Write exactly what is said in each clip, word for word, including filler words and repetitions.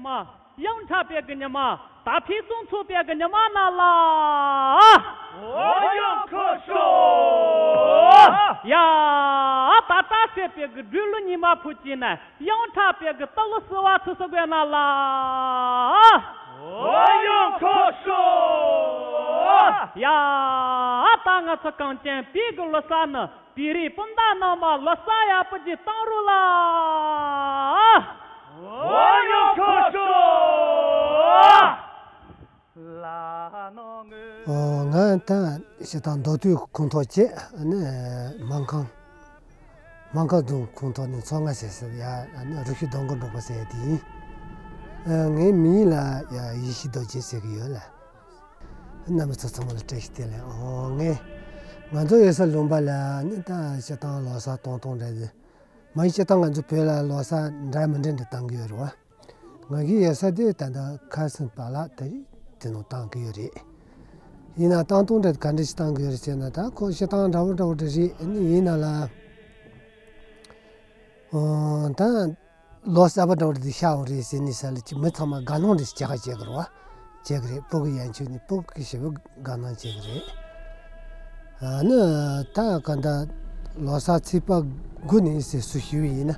མ། གཡང་ཁྲ་དཔལ་གྱི་ཉི་མ། ད་ཕུན་སུམ་ཚོགས་དཔལ་གྱི་ཉི་མ་ན་ལ། འོ་ཡང་ཁ་ཤོ། ཡ། ད་ད་སེ་དཔལ་གྱི་སྦྲུལ་ལོ་ཉི་མ་ཕུད་ཀྱི་ན། གཡང་ཁྲ་དཔལ་གྱི་རྟ་ལོ་བསུ་བ་ཚུ་སོ་དགོས་ན་ལ། འོ་ཡང་ཁ་ཤོ། ཡ། ད་ང་ཚོ་གངས་ཅན་བོད་ཀྱི་ལོ་གསར་ནི། བོད་རིགས་སྤུན་ཟླ་རྣམས་ལ་ལོ་གསར་ཡག་པོ་ཅིག་བཏང་རོགས་ལ། འོ་ཡང་ཁ་ཤོ། ཨོ། ང་ད་སྤྱིར་བཏང་མདོ་སྟོད་ཁོངས་གཏོགས་བྱས། ཨ་ནི་སྨར་ཁམས། སྨར་ཁམས་རྫོང་ཁོངས་གཏོགས་ནས་མཚོ་སྔ་ཟེར་ས་ཡ། ཨ་ནི་རུ་ཤུལ་རྡོ་མགོ་འབྲོག་པ་ཟེར་ཡ་དེ་ཡིན། ཨ། ངའི་མིང་ལ་ཡ་ཡེ་ཤེས་རྡོ་རྗེ་ཟེར་གྱི་ཡོད་ལ། རྣམ་པ་ཚོ་ཚང་མ་ལ་བཀྲ་ཤིས་བདེ་ལེགས། ཨོ། ངས་ང་ཚོ་ཡོད་ས་ལུང་པ་ལ་ནི་ད་སྤྱིར་བཏང་ལོ་གསར་གཏོང་སྟངས་འདྲ་ཟེར། མ་གཞི་སྤྱིར་བཏང་ང་ཚོ་བོད་ལ་ལོ་གསར་འདྲ་མི་འདྲ་འདྲ་བཏང་གི་ཡོད་རེད་བ། ང་གི་ཡོད་ས་དེ་ད་ལྟ་ཁ་སང་པཱ་ལགས་དེ་དེ་ནང་བཏང་གི་ཡོད་རེད། ཡིན་ན་བཏང་སྟངས་འདྲ་ག་འདྲ་ཞིག་བཏང་གི་ཡོད་རེད་ཟེར་ན། ད་ཁོ་སྤྱིར་བཏང་འདྲ་བོ་འདྲ་བོ་འདྲ་རེད། ཨ་ནི་ཡིན་ན་ལ། ཨོ། ད་ལོ་གསར་པ་འདྲ་བོ་འདི་ཤར་འོང་རེད་ཟེར་ནས་ས་ལ་ཅིག་མི་ཚང་མ་དགའ་སྣང་རེ་བྱེད་ཁ་བྱེད་དགོས་རེད་བ། བྱེད་གི་རེད། སྤུ་གུ་ཡན་ཆོད་ནས་སྤུ་གུ་ཞེ་པོ་དགའ་སྣང་བྱེད་གི་རེད། ཨ་ནི་ད་ག་ད་ལོ་གསར་ཚེས་པ་དགུ་ནས་ཟེར་སུ་ཞུས་པ་ཡིན་ན།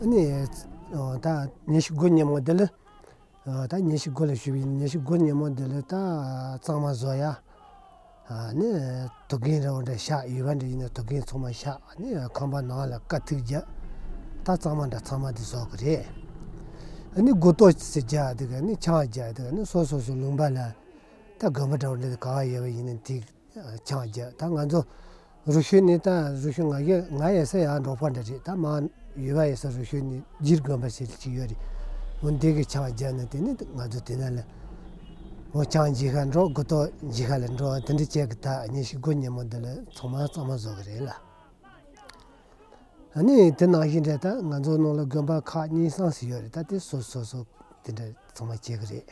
ཨ་ནི་ད་ཉི་ཤུ་དགུ་ཉིན་མོ་འདི་ལ། ཨ། ད་ཉི་ཤུ་དགུ་ལ་ཞུས་པ་ཡིན། ཉི་ཤུ་དགུ་ཉིན་མོ་འདི་ལ་ད་གཙང་མ་བཟོ་ཡ། ཨ་ནི་དུག་རྒན་འདྲ་བོ་འདྲ་བཞག་ཡོད་པ་འདྲ་ཡིན་ན་དུག་རྒན་ཚང་མ་བཞག་ཨ་ནི་ཁང་པ་ནང་ལ་དཀའ་ཐུག་རྒྱག་ད་གཙང་མ་འདྲ་ཚང་མ་འདི་བཟོ་གི་རེད། ཨ་ནི་དགུ་ཏོ་ཟེར་རྒྱག་དེ་ག་ཨ་ནི་ཆང་རྒྱག་དེ་ག་ཨ་ནི་སོ་སོ་སོ་ལུང་པ་ལ་ད་དགོན་པ་འདྲ་བོ་འདྲ་ག་བ་ཡོད་པ་ཡིན་ན་དེ། ཆང་རྒྱག་ད་ང་ཚོ་རུ་ཤུལ་ནས། ད་རུ་ཤུལ་ང་གི་ང་ཡོད་ས་ཡང་འབྲོག་པ་འདྲ་རེད། ད་མ་ཡོད་པ་ཡོད་ས་རུ་ཤུལ་ནས་རྗེ་རི་དགོན་པ་ཟེར་ཅིག་ཡོད་རེད། འོ་འདི་གི་ཆང་རྒྱག་ནས་དེ་ནས་ང་ཚོ་དེ་ན་ལ་འོ་ཆང་རྒྱག་ག་འགྲོ། དགུ་ཏོ་རྒྱག་ག་ལ་འགྲོ། དེ་འདྲ་བྱེད་གི། ད་ཉི་ཤུ་དགུ་ཉིན་མོ་འདི་ལ་ཚང་མ་གཙང་མ་བཟོ་གི་རེད་ལ། ཨ་ནི་དེ་ནང་བཞིན་རེད། ད་ང་ཚོ་ནང་ལ་དགོན་པ་ཁག་གཉིས་གསུམ་ཞིག་ཡོད་རེད། ད་དེ་སོ་སོ་སོ་དེ་འདྲ་ཚང་མ་བྱེད་གི་རེད།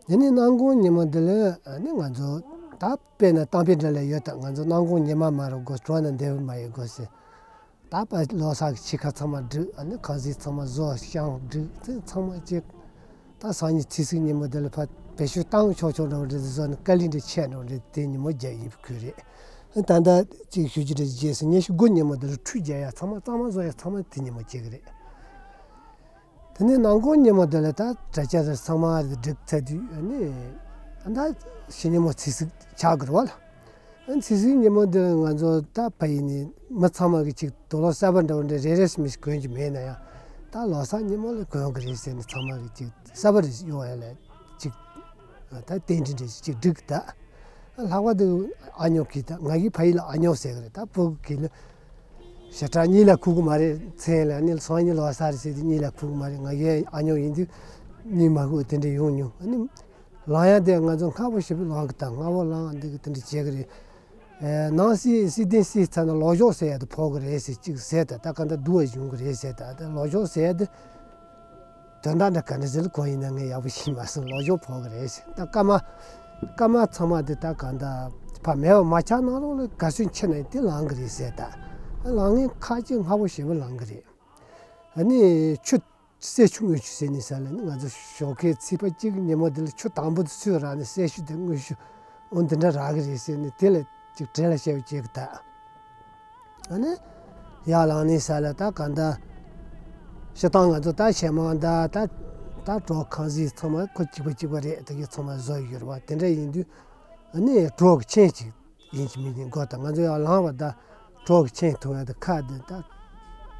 དེ་ནས་གནམ་གང་ཉིན་མོ་འདི་ལ་ཨ་ནི་ང་ཚོ་ད་དཔེར་ན་གཏམ་དཔེ་འདྲ་ལ་ཡོད། ད་ང་ཚོ་གནམ་གང་ཉི་མ་མ་རུ་དགོས། གྲོ་ན་འདེབས་མ་ཡི་དགོས་ཟེར། ད་པ་ལོ་གསར་གྱི་ཕྱི་ཁ་ཚང་མ་སྒྲིག་ཨ་ནི་ཁང་ཟས་ཚང་མ་བཟོ། ཤང་སྒྲིག་དེ་ཚང་མ་བྱེད། ད་སང་ཉིན་ཚེས་གཅིག་ཉིན་མོ་འདི་ལ་ཕ་བེད་སྤྱོད་བཏང་ཆོག་ཆོག་འདྲ་བོ་འདྲ་བཟོ་ནས་དཀའ་ལས་འདྲ་ཆེ་འགྲོ་འདྲ། དེ་ཉིན་མོ་རྒྱག་ཡིན་ཁུལ་རེད། ད་ལྟ་གཅིག་ཞུ་རྒྱུ་འདྲ་རྗེས་སུ་ཉི་ཤུ་དགུ་ཉིན་མོ་འདི་ལ་ཁྲུས་རྒྱག་ཡ་ཚང་མ་གཙང་མ་བཟོ་ཡ་ཚང་མ་དེ་ཉིན་མོ་བྱེད་གི་རེད། དེ་ནས་གནམ་གང་ཉིན་མོ་དེ་ལ་ད་དྲ་རྒྱ་རེ་ཚང་མ་རེ་སྒྲིག་ཚར་དུས་ཨ་ནི་ཨ་ད་ཕྱི་ཉིན་མོ་ཚེས་གཅིག་ཆགས་དགོས་རེད་བ་ལ། ཨ་ཚེས་གཅིག་ཉིན་མོ་དེ་ལ་ང་ཚོ་ད་ཕ་ཡུལ་ནས་མི་ཚང་མ་གི་ཅིག་དུག་ལོག་གསར་པ་འདྲ་བོ་འདྲ་རེ་རེ་ཞིག་མི་ཞིག་གོན་གྱི་མེད་ན་ཡང་། ད་ལོ་གསར་ཉིན་མོ་ལ་གོན་གི་རེད་ཟེར་ནས་ཚང་མ་གི་ཅིག་གསར་པ་རེ་ཡོང་ཡ་ལ་ཅིག་ད་རྟེན་འབྲེལ་འདྲ་ཅིག་སྒྲིག་ད། ལྷག་པར་དུ་ཨ་ཉོ་གི་ད་ང་གི་ཕ་ཡུལ་ལ་ཨ་ཉོ་ཟེར་གི་རེད། ད་སྤུ་གུ་གི་ལ། ཞེ་དྲག་གཉིད་ལ་ཁུག་གི་མ་རེད། མཚན་ལ་ནི་སང་ཉིན་ལོ་གསར་ཟེར་དུས་གཉིད་ལ་ཁུག་གི་མ་རེད། ང་གི་ཨ་ཉོ་ཡིན་དུས་གཉིད་མ་ཁུག་དེ་འདྲ་ཡོང་མྱོང་། ཨ་ནི་ལངས་ཡ་དེ་ང་ཚོ་སྔ་པོ་ཞེ་པོ་ལངས་གི། ད་སྔ་པོ་ལངས་འདི་གི་དེ་འདྲ་བྱེད་གི་རེད། ཨེ་ནང་སྲིད་སྲིད་དོན་སྲིད་ཚར་ན་ལོ་ཞོག་ཟེར་ཡ་དེ་ཕོག་གི་རེད་ཟེར་གཅིག་ཟེར། ད་ད་ག་འདྲ་སྡུག་པ་ཡོང་གི་རེད་ཟེར། ད་ད་ལོ་ཞོག་ཟེར་ཡ་དེ། དོན་དག་འདྲ་ག་འདྲ་ཟེར་ལ་གོ་ཡིན་ན་ངས་ཡག་པོ་ཤེས་མ་སོང་། ལོ་ཞོག་ཕོག་གི་རེད་ཟེར། ད་སྐར་མ་སྐར་མ་ཚང་མ་དེ་ད་གང་ལྟར་ཕ་མེད་པ་མ་ཆགས་ནང་ལོགས་ལ་ག་ཚོད་འཁྱེར་ན་དེ་ལངས་གི་རེད་ཟེར། ད་ལངས་མཁན་ཁ་ཅིག་སྔ་པོ་ཞེ་པོ་ལངས་གི་རེད། ཨ་ནི་ཆུ་སེར་ཆུ་དངུལ་ཆུ་ཟེར་ནས་ཟེར་ལ་ནི་ང་ཚོ་ཞོགས་ཀའི་ཚེས་པ་གཅིག་ཉིན་མོ་དེ་ལ་ཆུ་དང་པོ་དེ་ཚུར་རག་ནས་སེར་ཆུ་དེ་དངུལ་ཆུ་འོ་འདི་འདྲ་རག་གི་རེད་ཟེར་ནས་དེ་ལ་ཅིག་དྲན་ལ་བཤད་པ་བྱེད་གི་ད། ཨ་ནི་ཡར་ལངས་ནས་ས་ལ་ད་གང་ལྟར་སྤྱིར་བཏང་ང་ཚོ་ད་ཞེ་མང་ད་ད་ད་གྲོ་ཁང་ཟས་ཚང་མ་ཁོ་གཅིག་པ་གཅིག་པ་རེད། ད་གི་ཚང་མ་བཟོ་ཡོད་རེད་བ། དེ་འདྲ་ཡིན་དུས་ཨ་ནི་གྲོ་གི་ཆེན་ཅིག་ཡིན་གཅིག་མིན་གཅིག་དགོས། ད་ང་ཚོ་ཡར་ལངས་པ་ད་གྲོ་གི་ཆེན་འཐུང་ཡ་ད་ཁ་དེ་ད་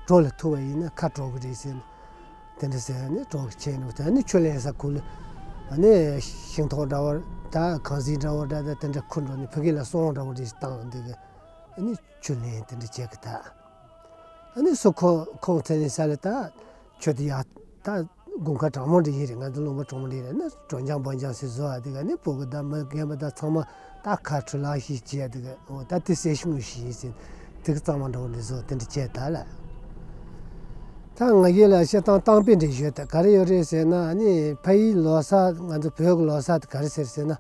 གྲོ་ལ་ཐུག་པ་ཡིན་ན་ཁ་དྲོ་གི་རེད་ཟེར་ནས་དེ་འདྲ་ཟེར། ཨ་ནི་གྲོ་གི་ཆེན་འདུག་ད་ཨ་ནི་ཆུ་ལེན་ས་ཁུལ་ཨ་ནི་ཤིང་ཐོག་འདྲ་བོ་ད་ཁང་ཟས་འདྲ་བོ་འདྲ་ད་དེ་འདྲ་ཁུར་འགྲོ་ནས་ཕ་གི་ལ་སོང་འདྲ་བོ་རེ་བཏང་འདི་གི་ཨ་ནི་ཆུ་ལེན་དེ་འདྲ་བྱེད་གི་ད། ཨ་ནི་སུ་ཁོ་ཁོང་ཚན་ནས་ས་ལ་ད་ཆུ་དེ་ཡ་ད་དགུན་ཁ་གྲང་མོ་འདྲ་ཡིན་རེད། ང་ཚོ་ལུང་པ་གྲང་མོ་འདྲ་ཡིན་རེད། ན་གྲོ་འཇང་སྦོ་འཇང་ཟེར་བཟོ་བ་དེ་ག་ནི་སྤུ་གུ་ད་མི་རྒན་པ་ད་ཚང་མ་ད་ཁ་ཁྲུ་ལག་ཤི་བྱས་དེ་ག་ཨོ་ད་དེ་སེ་ཤུང་ཤི་ཡིན་ཟེར་དེ་ག་གཙང་མ་འདྲ་བོ་འདྲ་བཟོ་དེ་འདྲ་བྱས་ད་ལ། ད་ང་གི་ལ་བཤད་སྟངས་གཏམ་དཔེ་འདྲ་ཡོད། ད་ག་རེ་ཡོད་རེད་ཟེར་ན་ཨ་ནི་ཕ་ཡི་ལོ་གསར་ང་ཚོ་བོད་ཀྱི་ལོ་གསར་དེ་ག་རེ་ཟེར་ཟེར་ན།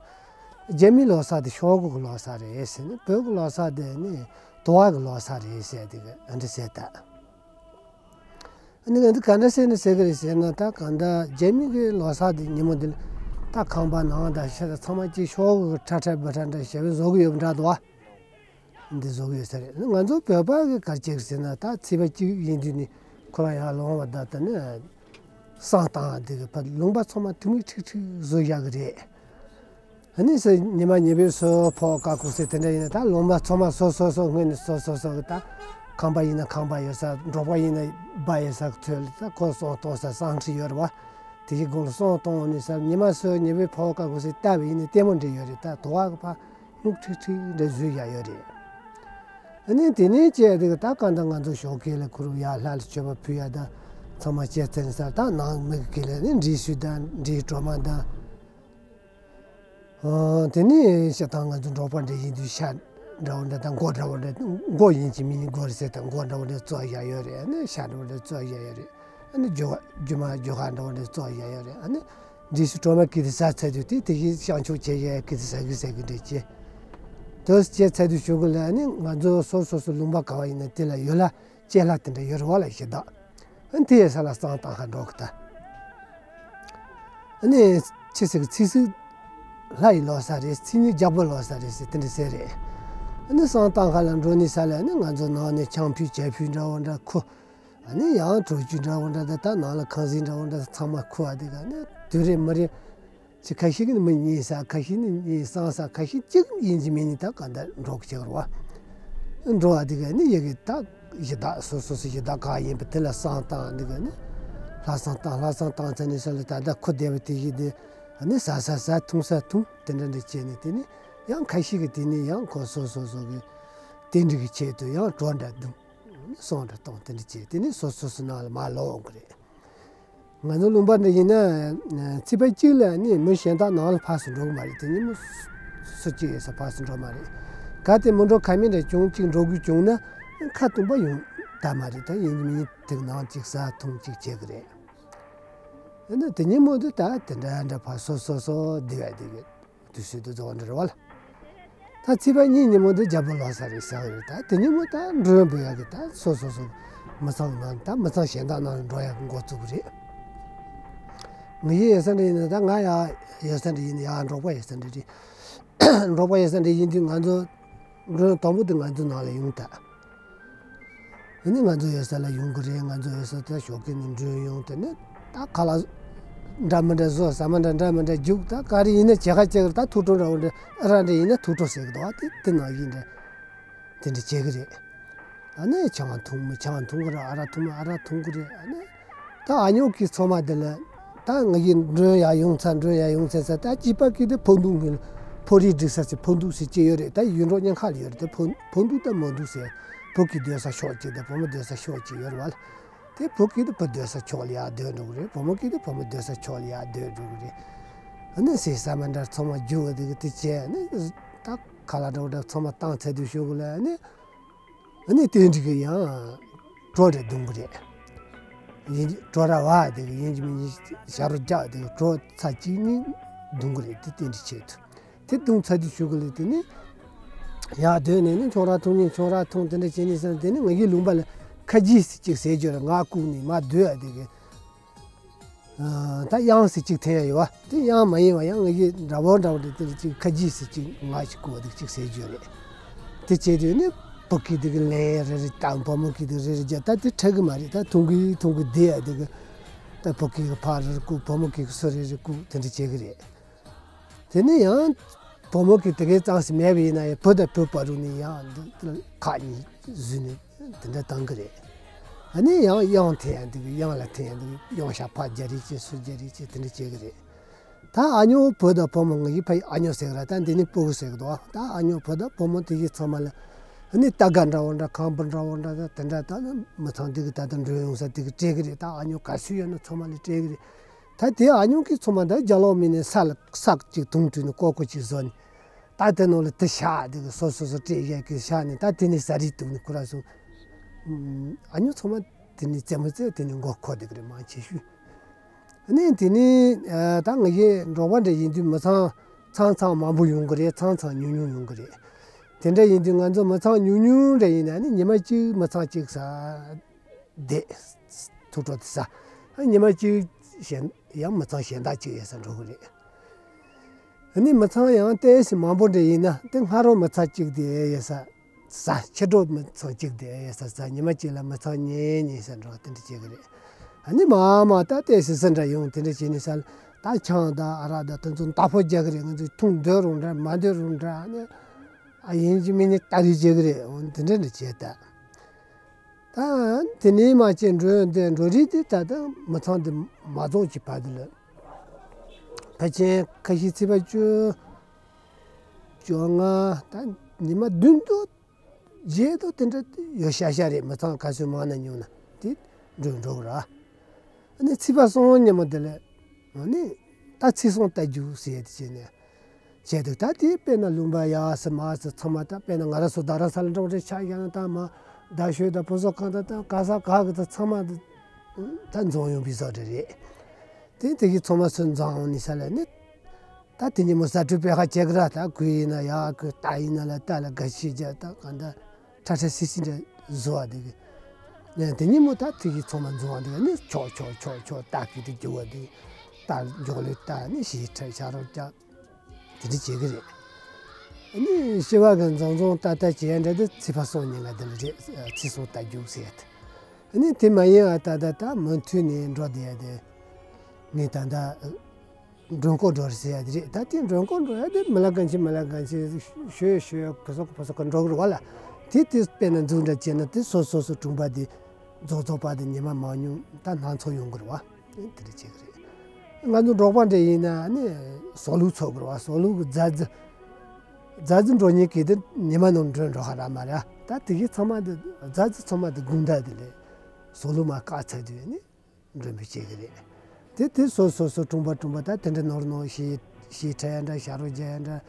རྒྱ་མིའི་ལོ་གསར་དེ་ཤོག་གུ་གི་ལོ་གསར་རེད་ཟེར་ནས། བོད་ཀྱི་ལོ་གསར་དེ་ནི་དུ་བ་གི་ལོ་གསར་རེད་ཟེར་དེ་གི་ཨ་འདྲ་ཟེར་ད། ཨ་ནི་ང་ཚོ་ག་འདྲ་ཟེར་ནས་ཟེར་གི་རེད་ཟེར་ན། ད་གང་ལྟར་རྒྱ་མི་གི་ལོ་གསར་དེ་ཉིན་མོ་འདི་ལ་ད་ཁང་པ་ནང་དང་ཤ་དང་ཚང་མ་གཅིག་ཤོག་གུ་ཁྲ་ཁྲ་བ་ཁྲ་འདྲ་ཞེ་པོ་བཟོ་གི་ཡོད་པ་འདྲ་འདུག་བ། འདི་བཟོ་གི་ཡོད་ས་རེད། ང་ཚོ་བོད་པ་གི་ག་རེ་བྱེད་གི་ཟེར་ན། ད་ཚེས་པ་གཅིག་ཡིན་དུས་ནི་ཁོ་རང་ཡར་ལོང་བ་ད་ད་ནི་བསང་བཏང་དེ་གི་ཕར་ལུང་པ་ཚང་མ་ཐིག་མིག་ཁྲིག་ཁྲིག་བཟོ་ཡག་གི་རེད། ཨ་ནི་སེ་ཉི་མ་ཉི་པའི་སོ་ཕོ་ཀ་ཀུ་སེ་དེ་འདྲ་ཡིན་ན། ད་ལུང་པ་ཚང་མ་སོ་སོ་སོ་སྔོན་ནས་སོ་སོ་སོ་གི་ད་ཁང་པ་ཡིན་ན་ཁང་པ་ཡོད་ས། འབྲོག་པ་ཡིན་ན་སྦ་ཡོད་ས་ཚོད་ལ་ད་ཁོ་བསང་གཏོང་ས་བསང་ཁྲི་ཡོད་རེད་བ། དེ་གི་སྒང་ལ་བསང་གཏོང་ནས་ས་ཉི་མ་སོ་ཉི་པའི་ཕོ་ཀ་ཀུ་སེ་ལྟ་བ་ཡིན་ན་ལྟད་མོ་འདྲ་ཡོད་རེད། ད་དོ་བ་གི་ཕ་སྨུག་ཁྲིག་ཁྲིག་འདྲ་བཟོས་ཡག་ཡོད་རེད། ཨ་ནི་དེ་ནས་བཅས་དེ་གི་ད་གང་ལྟར་ང་ཚོ་ཞོགས་ཀས་ལ་ཁུ་རུ་ཡར་ལྷ་ལ་མཆོད་པ་ཕུལ་ཡག་དང་ཚང་མ་བྱས་ཚར་ནས་ས། ད་ནང་མི་གི་ལ་ནི་འབྲས་སྤུས་དང་འབྲས་གྲོ་མ་དང་། ཨ། དེ་ནས་ཤ་ཐང་ང་ཚོ་འབྲོག་པ་འདྲ་ཡིན་དུས་ཤ་འདྲ་བོ་འདྲ་དང་མགོ་འདྲ་བོ་འདྲ། མགོ་ཡིན་གཅིག་མིན་གཅིག་མགོ་རེད་ཟེར་དང་མགོ་འདྲ་བོ་འདྲ་བཙོ་ཡག་ཡོད་རེད། ཨ་ནི་ཤ་འདྲ་བོ་འདྲ་བཙོ་ཡག་ཡོད་རེད། ཨ་ནི་རྒྱུ་རྒྱུ་མ་རྒྱུ་ཁ་འདྲ་བོ་འདྲ་བཙོ་ཡག་ཡོད་རེད། ཨ་ནི་འབྲས་སྤུས་གྲོ་མ་གི་དེ་ཟ་ཚར་དུས་དེ་དེ་བཞིན་བཤང་ཆུང་བྱས་ཡག་གི་དེ་ཟ་གི་ཟ་གི་འདྲ་བྱས། དོ་བྱས་ཚར་དུས་ཞོགས་ཀས་ལ་ཨ་ནི་ང་ཚོ་སོ་སོ་སོ་ལུང་པ་ག་བ་ཡིན་ན་དེ་ལ་ཡོད་ལ། ལྕེ་ལྷ་དེ་འདྲ་ཡོད་རེད་བ་ལ་གཞི་བདག་ཨ་ནི་དེ་ཡོད་ས་ལ་བསང་བཏང་ཧ་འགྲོ་གི་ད། ཨ་ནི་ཕྱི་ཚེས་ཀྱི་ཚེས་གཅིག་ལྷ་ཡི་ལོ་གསར་རེད། ཚེས་གཉིས་རྒྱལ་པོ་ལོ་གསར་རེད་ཟེར་དེ་འདྲ་ཟེར་རེད། ཨ་ནི་བསང་བཏང་ཧ་ལ་འགྲོ་ནི་ས་ལ་ཨ་ནི་ང་ཚོ་ནང་ནས་ཆང་ཕུད་ཇ་ཕུད་འདྲ་བོ་འདྲ་ཁུ། ཨ་ནི་ཡང་དྲོ་སྐྱིད་འདྲ་བོ་འདྲ་ད་ད་ནང་ལ་ཁང་ཟིག་འདྲ་བོ་འདྲ་ཚང་མ་ཁུ་བ་དེ་ག་ནི་དུས་རེ་མི་རེ། ཅིག་ཁ་ཤས་ཀྱིས་ནི་མི་གཉིད་ས། ཁ་ཤས་ནི་གཉིད་སངས་ས། ཁ་ཤས་གཅིག་ཡིན་གཅིག་མིན་གཉིད་ད་ག་འདྲ་འགྲོ་གི་བྱེད་རོགས། འགྲོ་བ་དེ་ག་ནི་ཡི་གེ་ད་གཞི་བདག་སོ་སོ་སོ་གཞི་བདག་ག་ཡིན་པ་དེ་ལ་བསང་བཏང་། དེ་ག་ནི་ལྷ་བསང་བཏང་། ལྷ་བསང་བཏང་ཚར་ནས་ས་ལ་ད་ལྟ་ཁུ་བསྡད་པ་དེ་བཞིན་དེ་ནི་ཟ་ས་ཟ་འཐུང་ས་འཐུང་དེ་འདྲ་འདྲ་བྱས་ནས། དེ་ནི་ཡང་ཁ་ཤས་ཀྱིས་དེ་ནི་ཡང་ཁོ་སོ་སོ་སོ་གི་རྟེན་འབྲེལ་གྱི་ཆེད་དུ་ཡང་གྲོ་འདྲ་བརྡུང་། བསང་འདྲ་བཏང་། དེ་འདྲ་བྱས་དེ་ནི་སོ་སོ་སོ་ནང་ལ་མར་ལོག་འོང་གི་རེད། ང་ཚོ་ལུང་པ་འདི་ཡིན་ན་ཚེས་པ་གཅིག་ལ་ནི་མི་གཞན་དག་ནང་ལ་ཕར་ཚུར་འགྲོ་གི་མ་རེད། དེ་ཉིན་མོ་སུ་གཅིག་ཡོད་ས་ཕར་ཚུར་འགྲོ་མ་རེད། གལ་ཏེ་མི་འགྲོ་ཁ་མེད་འདྲ་བྱུང་གཅིག་འགྲོ་དགོས་བྱུང་ན་ཁ་སྟོང་པ་ཡོང་ད་མ་རེད། ད་ཡིན་གཅིག་མིན་གཅིག་དེ་ནང་གཅིག་ཟ་འཐུང་གཅིག་བྱེད་གི་རེད། ཨ་ནི་དེ་ཉིན་མོ་འདི་ད་དེ་འདྲ་འདྲ་ཕར་སོ་སོ་སོ་བསྡད་ཡ་དེ་གི་དུས་ཚོད་དུ་རྫོགས་འདྲ་བ་ལ། ད་ཚེས་པ་གཉིས་ཉིན་མོ་འདི་རྒྱལ་པོ་ལོ་གསར་རེད་ཟེར་གི་རེད། ད་དེ་ཉིན་མོ་ད་མགྲོན་འབོད་ཡག་གི་ད་སོ་སོ་སོ་མི་ཚང་ནང་ད་མི་ཚང་གཞན་དག་ནང་ལ་འགྲོ་ཡག་གི་འགོ་བཙུགས་གི་རེད། ངེད་ཀྱི་ཡོད་ས་འདྲ་ཡིན་ན་ད་ང་ཡག་ཡོད་ས་འདྲ་ཡིན་ན་ཡག་འབྲོག་པ་ཡོད་ས་འདྲ་རེད། འབྲོག་པ་ཡོད་ས་འདྲ་ཡིན་དུས་ང་ཚོ་མགྲོན་དང་པོ་དེ་ང་ཚོ་ནང་ལ་ཡོང་ད། ཨ་ནི་ང་ཚོ་ཡོད་ས་ལ་ཡོང་གི་རེད། ང་ཚོ་ཡོད་ས་དེ་ཞོགས་ཀས་ནས་མགྲོན་ཡོང་། དེ་ནས་ད་ཁ་ལག་འདྲ་མི་འདྲ་བཟོ། ཟ་མ་འདྲ་འདྲ་མི་འདྲ་རྒྱུག་ད་ག་རེ་ཡིན་ན་བྱེད་ཁ་བྱེད་གི་རེད། ད་ཐུག་འཕྲོ་འདྲ་བོ་འདྲ་ཨ་རག་འདྲ་ཡིན་ན་ཐུག་འཕྲོ་ཟེར་གི་འདུག་ཨ་དེ་དེ་ནང་བཞིན་འདྲ་དེ་འདྲ་བྱེད་གི་རེད། ཨ་ནི་ཆང་འཐུང་མི་ཆང་འཐུང་གི་རེད། ཨ་རག་འཐུང་མི་ཨ་རག་འཐུང་གི་རེད། ཨ་ནི་ད་ཨ་ཉོག་གི་ཚང་མ་དེ་ལ་ད་ང་གི་མགྲོན་ཡག་ཡོང་ཚར། མགྲོན་ཡག་ཡོང་ཚར་ས་ད་སྐྱིད་པ་གི་དེ་ཕོ་འདུག་ངེད་ལ་ཕོ་རིགས་སྒྲིག་ས་ཚེ་ཕོ་འདུག་ཟེར་ཅི་ཡོད་རེད། ད་ཡུལ་འབྲོག་ཉེན་ཁ་ལ་ཡོད་རེད། ད་ཕོ་ཕོ་འདུག་ད་མོ་འདུག་ཟེར། བུ་གི་སྡོད་ས་ཕྱོགས་གཅིག་དང་བུ་མོ་སྡོད་ས་ཕྱོགས་གཅིག་ཡོད་རེད་བ་ལ། དེ་བུ་གི་དེ་བུ་སྡོད་ས་ཕྱོགས་ལ་ཡར་སྡོད་འགྲོ་གི་རེད། བུ་མོ་གི་དེ་བུ་མོ་སྡོད་ས་ཕྱོགས་ལ་ཡར་སྡོད་འགྲོ་གི་རེད། ཨ་ནི་ཟས་ཟ་མ་འདྲ་ཚང་མ་རྒྱུག་གི་དེ་གི་དེ་བྱས། ཨ་ནི་ད་ཁ་ལག་འདྲ་བོ་འདྲ་ཚང་མ་བཏང་ཚར་དུས་ཞོགས་གི་ལ་ཨ་ནི། ཨ་ནི་རྟེན་འབྲེལ་གི་ཡང་གྲོ་འདྲ་བརྡུང་གི་རེད། ཡིན་གྲོ་ར་བ་དེ་གི་ཡིན་གྱི་མིན་གྱི་ཞབས་བྲོ་རྒྱག་དེ་གི་གྲོ་ཚར་གཅིག་གཉིས་བརྡུང་གི་རེད། དེ་རྟེན་འབྲེལ་ཆེད་དུ་དེ་བརྡུང་ཚར་དུས་ཞོགས་གི་ལ་དེ་ནི་ཡར་སྡོད་ནས་ནི་ཆང་རག་འཐུང་ཉིན་ཆང་རག་འཐུང་དེ་འདྲ་བྱེད་ནས་ཟེར། དེ་ནི་ང་གི་ལུང་པ་ལ་ཁ་རྗེས་ཟེར་གཅིག་ཟེར་རྒྱུ་རེད། ང་བཀུག་ནས་མར་སྡོད་ཡ་དེ་གི། ད་གཡང་ཟེར་གཅིག་འཐེན་ཡ་ཡོད་བ། དེ་གཡང་མ་ཡིན་བ་ཡང་ང་གི་འདྲ་བོ་འདྲ་བོ་འདྲ་དེ་གཅིག་ཁ་རྗེས་ཟེར་གཅིག་ང་ཞིག་བཀུག་པ་དེ་གཅིག་ཟེར་རྒྱུ་རེད། དེ་བྱས་དུས་ནི་བུ་གི་དེ་གི་ལན་རེ་རེ་བཏང་། བུ་མོ་གི་དེ་རེ་རེ་རྒྱག་ད་དེ་ཁྲག་གི་མ་རེད། ད་འཐུང་གི་འཐུང་གི་བསྡད་ཡ་དེ་གི་ད་བུ་གི་གི་ཕར་རེ་རེ་བཀུག་བུ་མོ་གི་གི་སུ་རེ་རེ་བཀུག་དེ་འདྲ་བྱེད་གི་རེད། དེ་ནས་ཡང་བུ་མོ་གི་དེ་གའི་གཙང་སེ་མེད་པ་ཡིན་ན་ཡང་བུ་དང་བུ་བར་དུ་ནས་ཡང་འདི་ཁག་གཉིས་བཟོས་ནས་དེ་འདྲ་བཏང་གི་རེད། ཨ་ནི་ཡང་གཡང་འཐེན་ཡ་འདི་གི་གཡང་ལ་འཐེན་ཡ་འདི་གི་གཡང་ཤ་ཕར་རྒྱག་རེས་བྱེད་ཚུར་རྒྱག་རེས་བྱེད་དེ་འདྲ་བྱེད་གི་རེད། ད་ཨ་ཉོ་བུ་དང་བུ་མོ་ང་ཡི་ཕ་ཡི་ཨ་ཉོ་ཟེར་གི་ར། ད་འདི་ནི་སྤུ་གུ་ཟེར་གི་འདུག་ད་ཨ་ཉོ་བུ་དང་བུ་མོ་དེ་གི་ཚང་མ་ལ་ཨ་ནི་རྟ་སྒ་འདྲ་བོ་འདྲ་ཁང་བུ་འདྲ་བོ་འདྲ་ད་དེ་འདྲ་ད་ནི་མི་ཚང་འདི་གི་ད་ད་འགྲོ་ཡོང་ས་འདི་གི་སྤྲད་གི་རེད། ད་ཨ་ཉོ་ག་ཚོད་ཡོད་ན་ཚང་མ་ལ་སྤྲད་གི་རེད། ད་དེ་ཨ་ཉོ་གི་ཚང་མ་ད་རྒྱ་ལོག་མི་ནས་ས་ལ་ས་གཅིག་དུང་དུ་ནས་ཀོ་ཀོ་གཅིག་བཟོ་ནས། ད་དེ་ནང་ལ་དེ་བཞག་དེ་གི་སོ་སོ་སོ་སྤྲད་ཡས་གི་བཞག་ནས། ད་དེ་ནས་ཟ་རིགས་དུག་ནས་ཁོ་ར་སོང་། ཨ་ཉོ་ཚང་མ་དེ་ནས་རྩེད་མོ་རྩེ་དེ་ནས་མགོ་འཁོར་དེ་གི་རེད་མང་ཆེ་ཤོས། ཨ་ནི་དེ་ནས་ད་ང་གི་འབྲོག་པ་འདྲ་ཡིན་དུས་མི་ཚང་ཚང་ཚང་མང་པོ་ཡོང་གི་རེད། ཚང་ཚང་ཉུང་ཉུང་ཡོང་གི་རེད། དེ་འདྲ་ཡིན་དུས་ང་ཚོ་མི་ཚང་ཉུང་ཉུང་འདྲ་ཡིན་ན་ནི་ཉི་མ་གཅིག་མི་ཚང་གཅིག་ས། བསྡད། ཐུག་འགྲོ་དེ་ས། ཉི་མ་གཅིག་གཞན་ཡང་མི་ཚང་གཞན་དག་གཅིག་ཡོད་ས་འགྲོ་གི་རེད། ཨ་ནི་མི་ཚང་ཡང་ཏོག་ཙམ་མང་པོ་འདྲ་ཡིན་ན་དེ་སྔ་རོ་མི་ཚང་གཅིག་དེ་ཡོད་ས། ས་ཕྱི་དྲོ་མི་ཚང་གཅིག་དེ་ཡོད་ས། ས་ཉི་མ་གཅིག་ལ་མི་ཚང་གཉིས་གཉིས་ས་འགྲོ་དེ་འདྲ་བྱེད་གི་རེད། ཨ་ནི་མ་མ་ད་ཏོག་ཙམ་སུ་འདྲ་ཡོང་དེ་འདྲ་བྱེད་ནི་ས། ད་ཆང་དང་ཨ་རག་དང་དེ་ཚོ་ལྟ་ཕོ་རྒྱག་གི་རེད། ང་ཚོ་འཐུང་འདོད་རུང་འདྲ་མ་འདོད་རུང་འདྲ། ཨ་ནི་ཨ་ཡིན་གཅིག་མིན་གཉིས་ལྟ་རེས་བྱེད་གི་རེད། འོ་དེ་འདྲ་འདྲ་བྱེད་ད། ད་དེ་ནས་མ་བྱས་འགྲོ་འདི་འགྲོ་རིས་དེ་ད་ལྟ་མི་ཚང་དེ་མ་རྫོགས་ཀྱི་བར་དུ་ལ། ཕལ་ཆེར་ཁ་ཤས་ཚེས་པ་བཅུ། བཅོ་ལྔ་ད་ཉི་མ་བདུན་དུ་བརྗེད་དུ་དེ་འདྲ་ཡོད་ཤ་ཤ་རེད། མི་ཚང་ག་ཚོད་མང་ན་ཉུང་ན་དེ་འགྲོ་འགྲོ་གི་ར། ཨ་ནི་ཚེས་པ་གསུམ་ཉིན་མོ་དེ་ལ་ཨ་ནི་ད་ཚེས་གསུམ་ལྟ་རྒྱུ་ཟེར་ཡས་དེ་བྱས་ནས། བྱས་འདུག་ད་དེ་དཔེར་ན་ལུང་པ་ཡར་སི་མར་སི་ཚང་མ་ད་དཔེར་ན་ང་རང་ཚོ་རྡ་རམ་ས་ལ་འགྲོ་རེ་ཆ་བཞག་ན་ད་མ་རྡ་ཤོད་ད་བུ་སོ་གང་ད་ད་ག་ས་ག་གི་ད་ཚང་མ་ད་འཛོམས་ཡོང་བའི་བཟོ་འདྲ་རེད། དེ་དེ་གི་ཚང་མ་ཚུར་འཛོམས་ཡོང་ནི་ས་ལ་ནི། ད་དེ་ཉིན་མོ་ཟ་འཕྲུག་པའི་ཁ་བྱེད་གི་ར། ད་གུས་ཡིན་ན་ཡག་གུས་རྟ་ཡིན་ན་ལ་རྟ་ལ་དགའ་ཤི་རྒྱ་ད་གང་ད་ཁྲ་ཁྲ་སི་སི་འདྲ་བཟོ་བ་དེ་གི། ནས་དེ་ཉིན་མོ་ད་དེ་གི་ཚང་མ་འཛོམས་བ་དེ་གི་ནི་ཆོག་ཆོག་ཆོག་ཆོག་རྟ་གི་དེ་རྒྱུ་བ་དེ་གི་རྟ་མགྱོགས་ལོས་རྟ་ནི་ཞེ་ཁྲ་ཤ་རོགས་རྒྱ་དེ་འདྲ་བྱེད་གི་རེད། ནི་ཤི་བ་གི་འཛོམས་འཛོམས་ཏག་ཏག་བྱེད་ཡ་འདྲ་དེ་ཚེས་པ་གསུམ་ཉིན་ག་དེ་ལ་རེད། ཚེས་གསུམ་རྟ་རྒྱུག་ཟེར་ཡ་དེ། ནི་དེ་མ་ཡིན་བ་ད་ད་ད་མུ་མཐུད་ནས་འགྲོ་བསྡད་ཡ་དེ་ངས་ད་ད། མགྲོན་སྐོར་འགྲོ་རེད་ཟེར་ཡ་དེ་རེད། ད་དེ་མགྲོན་སྐོར་འགྲོ་ཡ་དེ་མི་ལ་གང་ཆེ་མི་ལ་གང་ཆེ་ཤོད་ཤོད་ཕུ་སོག་ཕུ་སོག་འགྲོ་གི་རེད་བ་ལ། དེ་དེ་དཔེར་ན་འཛུགས་འདྲ་བྱས་ན་དེ་སོ་སོ་སོ་གྲོང་པ་དེ་རྫོགས་རྫོགས་པ་དེ་ཉི་མ་མང་ཉུང་ད་སྣ་ཚོགས་ཡོང་གི་རེད་བ། དེ་འདྲ་བྱེད་གི་རེད། ང་ཚོ་འབྲོག་པ་འདྲ་ཡིན་ན་ནི་ཟོག་ལུག་འཚོ་གི་རེད་བ། ཟོག་ལུག་གི་རྫ་རྫི་རྫ་རྫི་འགྲོ་ཉིན་གི་དེ་ཉི་མ་ནང་འགྲོ་འགྲོ་ཧ་ར་མ་ར། ད་དེ་གི་ཚང་མ་དེ་རྫ་རྫི་ཚང་མ་དེ་དགུང་ཟླ་དེ་ལས་ཟོག་ལུག་མ་བཀག་ཚར་དུས་ནི། མགྲོན་འབོད་བྱེད་ཀྱི་རེད། དེ་དེ་སོ་སོ་སོ་གྲོང་པ་གྲོང་པ་ད་དེ་འདྲ་ནོར་ནོར་ཞེས་ཞེས་ཁྲ་ཡ་འདྲ་ཞྭ་རོ་རྒྱ་ཡ་འདྲ་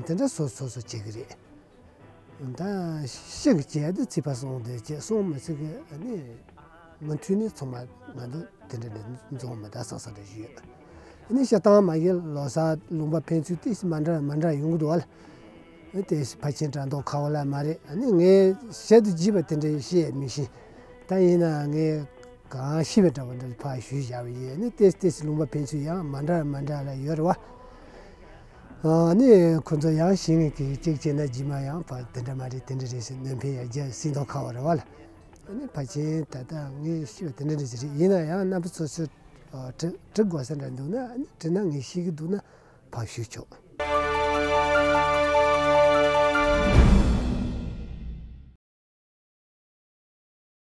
དེ་འདྲ་སོ་སོ་སོ་བྱེད་ཀྱི་རེད། ད་ཤིང་བྱས་དེ་ཚེས་པ་སོང་དེ་བྱས་སོང་མི་ཚེ་གི་ནི་མུ་མཐུད་ནས་ཚང་མ་ང་ཚོ་དེ་འདྲ་ནས་འཛོམས་མི་ད་སང་སང་འདྲ་ཞུས་ཡོད། ནི་ཤ་ཐང་མ་གི་ལོ་གསར་ལུང་པ་ཕན་ཚུན་ཏིས་མ་འདྲ་མ་འདྲ་ཡོང་གི་འདུག་བ་ལ། དེ་ཕལ་ཆེར་དྲ་འདོགས་ཁ་བ་ལ་མ་རེད། ཨ་ནི་ངས་བཤད་དུ་བགྱིས་པ་དེ་འདྲ་བཤད་མི་ཤེས། ད་ཡིན་ན་ངས་གང་ཤེས་པའི་འདྲ་བ་འདྲ་ཕར་ཞུས་བཞག་པ་ཡིན། ཨ་ནི་ཏེས་ཏེས་ལུང་པ་ཕན་ཚུན་ཡང་མ་འདྲ་མ་འདྲ་ལ་ཡོད་རེད་བ། ཨ་ནི་ཁོ་ཚོ་ཡང་ཤེས་ངེས་ཀྱི་གཅིག་བྱས་ན་རྗེས་མ་ཡང་ཕར་དེ་འདྲ་མ་རེད་དེ་འདྲ་རེད་ཟེར་ནོན་ཕན་ཡང་རྒྱ་སྲིད་མདོག་ཁ་བ་རེད་བ་ལ། ཨ་ནི་ཕལ་ཆེར་ད་ལྟ་ངས་ཤེས་པ་དེ་འདྲ་འདྲ་ཞིག་རེད། ཡིན་ན་ཡང་རྣམ་པ་སོ་སོས་དྲི་དྲི་དགོས་ས་འདྲ་འདུག་ན། ཨ་ནི་དྲི་ན་ངས་ཤེས་ཀྱི་འདུག་ན་ཕར་ཞུས་ཆོག